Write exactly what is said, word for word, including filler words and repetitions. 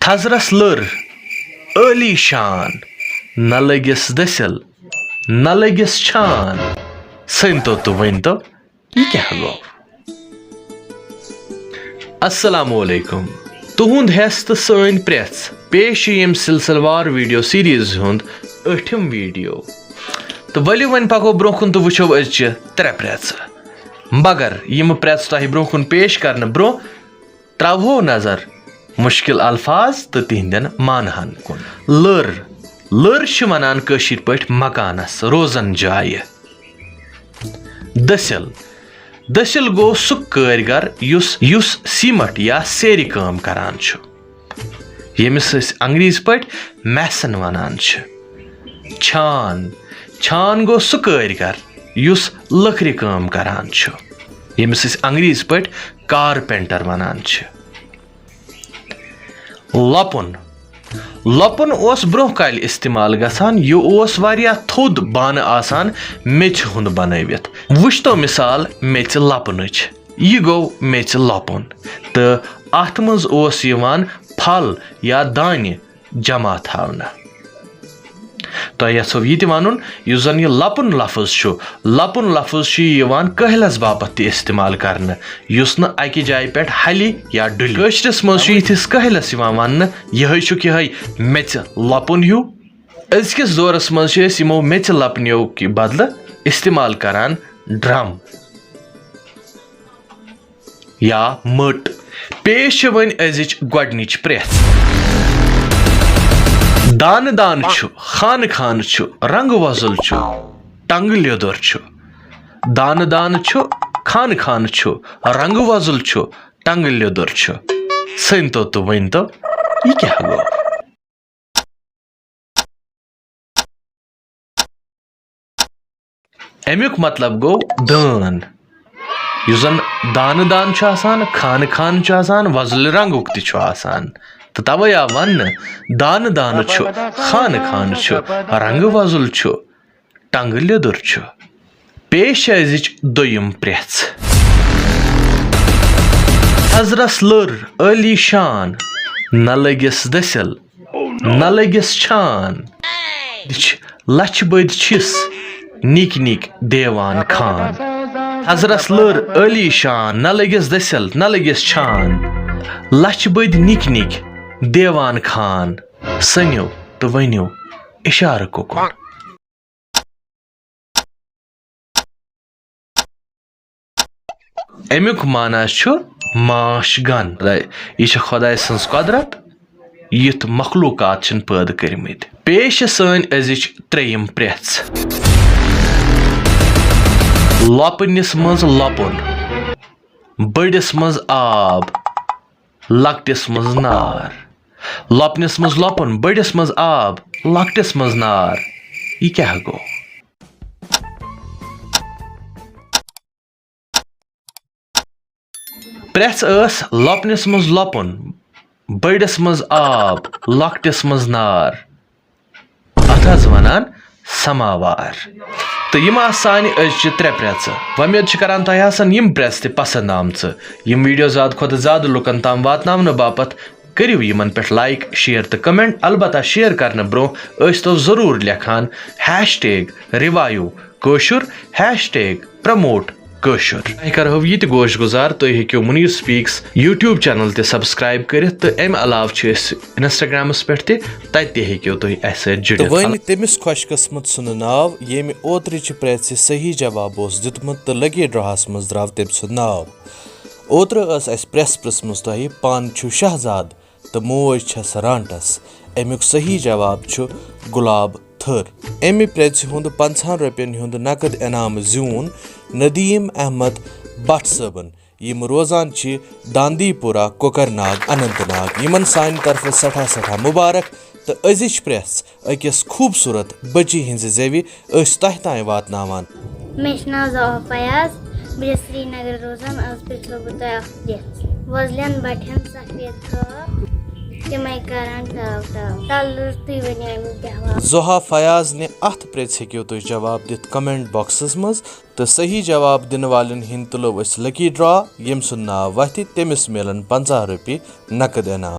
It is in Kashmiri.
تھزرس لٔر عٲلی شان، نہ لٔگِس دٔسِل، نہ لٔگِس چھان۔ سٔنۍتو تہٕ ؤنۍتو، یہِ کیٛاہ گوٚو؟ السلام علیکم۔ تُہُنٛد ہٮ۪س تہٕ سٲنۍ پرٛٮ۪ژھ۔ پیش چھِ ییٚمہِ سلسلہٕ وار ویڈیو سیریز ہُنٛد ٲٹھِم ویڈیو۔ تہٕ ؤلِو وۄنۍ پکو برٛونٛہہ کُن تہٕ وٕچھو أزچہِ ترٛےٚ پرٛٮ۪ژٕ۔ مگر یِم پرٛٮ۪ژٕ تۄہہِ برٛونٛہہ کُن پیش کرنہٕ برٛونٛہہ ترٛاوہو نظر مُشکِل الفاظ تہٕ تِہنٛدٮ۪ن معنہن کُن۔ لٔر۔ لٔر چھِ ونان کٲشِر پٲٹھۍ مکانس، روزن جایہِ۔ دٔسِل۔ دٔسِل گوٚو سُہ کٲرۍ گر یُس، یُس سیمٹ یا سیرِ کٲم کران چھُ، ییٚمِس أسۍ انگریزی پٲٹھۍ میسن ونان چھِ۔ چھان۔ چھان گوٚو سُہ کٲرۍ گر یُس لٔکرِ کٲم کران چھُ، ییٚمِس أسۍ انگریزی پٲٹھۍ کارپینٹر ونان چھِ۔ لۄپُن۔ لۄپُن اوس برٛونٛہہ کالہِ استعمال گژھان۔ یہِ اوس واریاہ تھوٚد بانہٕ آسان میٚژِ ہُنٛد بنٲوِتھ۔ وٕچھتو مثال میٚژِ لۄپنٕچ۔ یہِ گوٚو میٚژِ لۄپُن۔ تہٕ اَتھ منٛز اوس یِوان پھل یا دانہِ جمع تھاونہٕ۔ تۄہہِ یژھو یہِ تہِ ونُن، یُس زن یہِ لپُن لفظ چھُ، لپُن لفظ چھُ یہِ یِوان کٲہلس باپتھ تہِ استعمال کرنہٕ، یُس نہٕ اکہِ جایہِ پٮ۪ٹھ ہلہِ یا ڈُلہِ۔ کٲشرِس منٛز چھُ یِتھِس کٲہلس یِوان وننہٕ، یِہوٚے چھُکھ یِہوٚے میٚژِ لپُن ہیوٗ۔ أزکِس دورس منٛز چھِ أسۍ یِمو میٚژِ لپنیو کہِ بدلہٕ استعمال کران ڈرم۔ یا مٔٹ۔ پیش چھِ وۄنۍ أزِچ گۄڈٕنِچ پرٛٮ۪ژھ۔ دانہٕ دانہٕ چھُ، خانہٕ خانہٕ چھُ، رنٛگہٕ وۄزُل چھُ، ٹنٛگہٕ لیوٚدُر چھُ۔ دانہٕ دانہٕ چھُ، خانہٕ خانہٕ چھُ، رنٛگہٕ وۄزُل چھُ، ٹنٛگہٕ لیوٚدُر چھُ۔ سٔنۍتو تہٕ ؤنۍتو، یہِ کیٛاہ گوٚو؟ اَمیُک مطلب گوٚو دٲن۔ یُس زَن دانہٕ دانہٕ چھُ آسان، خانہٕ خانہٕ چھُ آسان، وۄزلہِ رنٛگُک تہِ چھُ آسان۔ تہٕ تَوَے آو وَننہٕ، دانہٕ دانہٕ چھُ، خانہٕ خانہٕ چھُ، رنٛگہٕ وۄزُل چھُ، ٹنٛگہٕ لیوٚدُر چھُ۔ پیش چھِ أزِچ دوٚیِم پرٛٮ۪ژھ۔ تھزرس لٔر عٲلی شان، نہ لٔگِس دٔسِل، نہ لٔگِس چھان۔ چھِ لَچھِ بٔدۍ چھِس نِکۍ نِکۍ دیوان خان۔ تھزرس لٔر عٲلی شان، نہ لٔگِس دٔسِل، نہ لٔگِس چھان۔ لَچھِ بٔدۍ نِکۍ نِکۍ دیوان خان۔ سٔنِو تہٕ ؤنِو اِشارٕ کُکُن۔ اَمیُک معنی چھُ ماش گن۔ یہِ چھِ خۄداے سٕنٛز قۄدرت، یِتھ مخلوٗقات چھِن پٲدٕ کٔرمٕتۍ۔ پیش چھِ سٲنۍ أزِچ ترٛیٚیِم پرٛٮ۪ژھ۔ لۄپنِس منٛز لۄپُن، بٔڑِس منٛز آب، لۄکٹِس منٛز نار۔ لۄپنِس منٛز لۄپُن، بٔڑِس منٛز آب، لۄکٹِس منٛز نار۔ یہِ کیٛاہ گوٚو؟ پرٛٮ۪ژھ ٲس لۄپنِس منٛز لۄپُن، بٔڑِس منٛز آب، لۄکٹِس منٛز نار۔ اَتھ حظ وَنان سماوار۔ تہٕ یِم آسہٕ سانہِ أزچہِ ترٛےٚ پرٛٮ۪ژٕ۔ وۄمید چھِ کران تۄہہِ آسَن یِم پرٛٮ۪ژٕ تہِ پسنٛد آمژٕ۔ یِم ویڈیو زیادٕ کھۄتہٕ زیادٕ لُکن تام واتناونہٕ باپتھ کٔرِو یِمن پٮ۪ٹھ like، share تہٕ comment۔ البتہ share کرنہٕ برٛونٛہہ ٲسۍ تو ضروٗر لیکھان hashtag revive کٲشُر، hashtag promote کٲشُر۔ تۄہہِ کرہو یہِ تہِ گوش گُزار، تُہۍ ہیٚکِو مُنیٖر سپیٖکس YouTube channel تہِ subscribe کٔرِتھ تہٕ اَمہِ علاوٕ چھِ أسۍ Instagramس پٮ۪ٹھ تہِ، تَتہِ تہِ ہیٚکِو تُہۍ اَسہِ سۭتۍ تہٕ جُڑِتھ۔ وۄنۍ تٔمِس خۄش قٕسمت سُنٛد ناو، ییٚمہِ اوترٕ چہِ پرٛٮ۪ژِ صحیح جواب اوس دیُتمُت تہٕ lucky drawہس منٛز درٛاو تٔمۍ سُنٛد ناو۔ اوترٕ ٲس اَسہِ پرٛٮ۪ژھ پرٛژھمٕژ تۄہہِ، پانہٕ چھِو شہزاد تہٕ موج چھَس رانٛٹَس۔ اَمیُک صحیح جواب چھُ گُلاب تھٔر۔ اَمہِ پرٛٮ۪ژِ ہُنٛد پنٛژاہَن رۄپیَن ہُنٛد نقد انعام زیوٗن ندیٖم احمد بٹ صٲبَن، یِم روزان چھِ داندی پورہ، کوکرناگ، اننت ناگ۔ یِمَن سانہِ طرفہٕ سٮ۪ٹھاہ سٮ۪ٹھاہ مُبارک تہٕ أزِچ پرٛٮ۪ژھ أکِس خوٗبصوٗرت بٔچی ہٕنٛزِ زٮ۪وِ أسۍ تۄہہِ تام واتناوان۔ مےٚ چھُ ناو زوہا فیاض، بہٕ چھَس سرینگرٕ روزان۔ آز پرٛژھو بہٕ تۄہہِ اَکھ پرٛٮ۪ژھ۔ وۄزلٮ۪ن بَٹھٮ۪ن سفید خاک، تِمَے کَران ٹاو ٹاو۔ تَلہٕ روٚٹ تُہۍ ؤنِو اَمیُک جواب۔ زوہا فیاض نہِ اَتھ پرٛژھِ ہیٚکِو تُہۍ جواب دِتھ comment boxس منٛز، تہٕ صحیح جواب دِنہٕ والٮ۪ن ہِنٛدۍ تُلو أسۍ lucky draw، ییٚمۍ سُنٛد ناو وَتھِ، تٔمِس میلَن پنٛژاہ رۄپیہِ نقد انعام۔